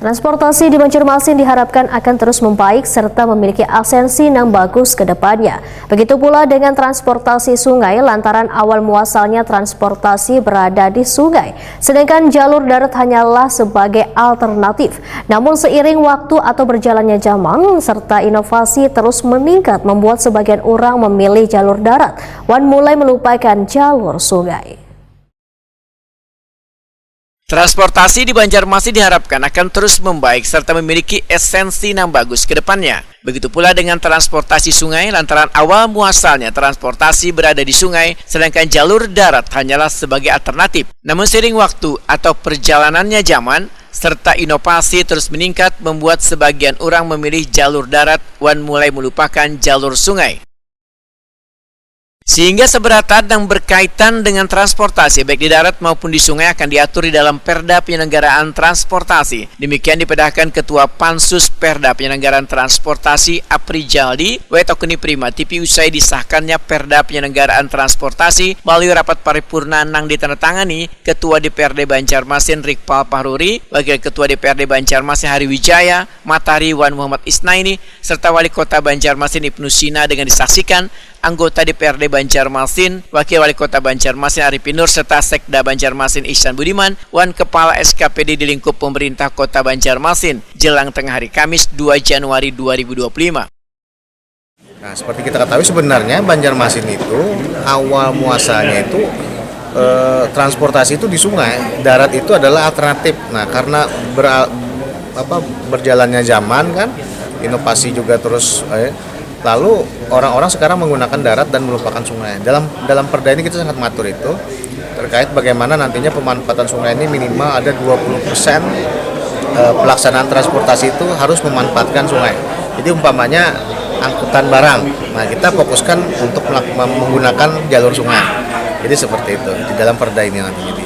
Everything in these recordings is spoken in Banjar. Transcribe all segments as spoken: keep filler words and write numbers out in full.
Transportasi di Banjarmasin diharapkan akan terus membaik serta memiliki asensi nang bagus ke depannya. Begitu pula dengan transportasi sungai, lantaran awal muasalnya transportasi berada di sungai, sedangkan jalur darat hanyalah sebagai alternatif. Namun, seiring waktu atau berjalannya zaman serta inovasi terus meningkat, membuat sebagian orang memilih jalur darat wan mulai melupakan jalur sungai. Transportasi di Banjarmasin diharapkan akan terus membaik serta memiliki esensi nang bagus ke depannya. Begitu pula dengan transportasi sungai, lantaran awal muasalnya transportasi berada di sungai, sedangkan jalur darat hanyalah sebagai alternatif. Namun, seiring waktu atau perjalanannya zaman, serta inovasi terus meningkat, membuat sebagian orang memilih jalur darat wan mulai melupakan jalur sungai. Sehingga seberatan yang berkaitan dengan transportasi, baik di darat maupun di sungai, akan diatur di dalam Perda Penyelenggaraan Transportasi. Demikian dipedahkan Ketua Pansus Perda Penyelenggaraan Transportasi, Apri Jaldi, Wetokuni Prima T V, usai disahkannya Perda Penyelenggaraan Transportasi melalui rapat paripurna nang ditandatangani Ketua D P R D Banjarmasin, Rikpal Pahruri, Wakil Ketua D P R D Banjarmasin, Hari Wijaya, Matari wan Muhammad Isnaini, serta Wali Kota Banjarmasin, Ibnu Sina, dengan disaksikan anggota D P R D Banjarmasin, Wakil Wali Kota Banjarmasin, Arifin Nur, serta Sekda Banjarmasin, Ihsan Budiman, wan Kepala S K P D di lingkup pemerintah Kota Banjarmasin, jelang tengah hari Kamis, dua Januari dua ribu dua puluh lima. Nah, seperti kita ketahui, sebenarnya Banjarmasin itu awal muasalnya itu, eh, transportasi itu di sungai, darat itu adalah alternatif. Nah, karena ber-, apa, berjalannya zaman kan, inovasi juga terus, eh, lalu orang-orang sekarang menggunakan darat dan melupakan sungai. Dalam, dalam perda ini kita sangat mengatur itu terkait bagaimana nantinya pemanfaatan sungai ini minimal ada dua puluh persen, eh, pelaksanaan transportasi itu harus memanfaatkan sungai. Jadi, umpamanya angkutan barang, nah, kita fokuskan untuk melak-, mem-, menggunakan jalur sungai. Jadi, seperti itu di dalam perda ini nantinya di.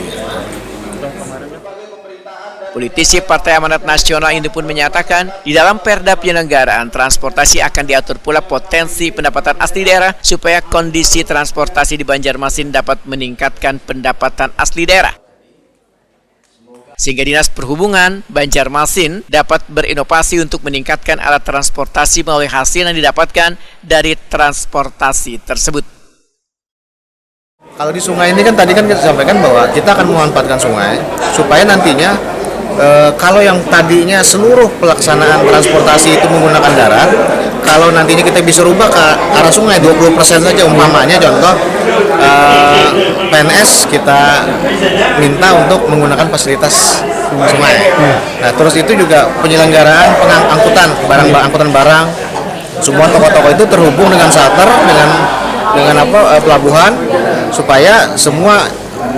Politisi Partai Amanat Nasional ini pun menyatakan, di dalam Perda Penyelenggaraan Transportasi akan diatur pula potensi pendapatan asli daerah supaya kondisi transportasi di Banjarmasin dapat meningkatkan pendapatan asli daerah. Sehingga Dinas Perhubungan Banjarmasin dapat berinovasi untuk meningkatkan alat transportasi melalui hasil yang didapatkan dari transportasi tersebut. Kalau di sungai ini kan tadi kan kita sampaikan bahwa kita akan memanfaatkan sungai supaya nantinya, eh, kalau yang tadinya seluruh pelaksanaan transportasi itu menggunakan darat, kalau nantinya kita bisa rubah ke arah sungai dua puluh persen saja, umpamanya contoh, eh, P N S kita minta untuk menggunakan fasilitas sungai. Nah, terus itu juga penyelenggaraan pengang-, angkutan barang, angkutan barang, semua toko-toko itu terhubung dengan charter, dengan, dengan apa, eh, pelabuhan, supaya semua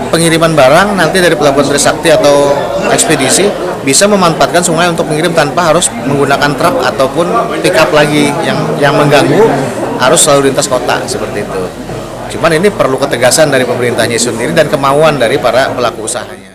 pengiriman barang nanti dari pelabuhan Trisakti atau ekspedisi bisa memanfaatkan sungai untuk mengirim tanpa harus menggunakan truk ataupun pickup lagi yang, yang mengganggu, harus selalu lintas kota seperti itu. Cuman, ini perlu ketegasan dari pemerintahnya sendiri dan kemauan dari para pelaku usahanya.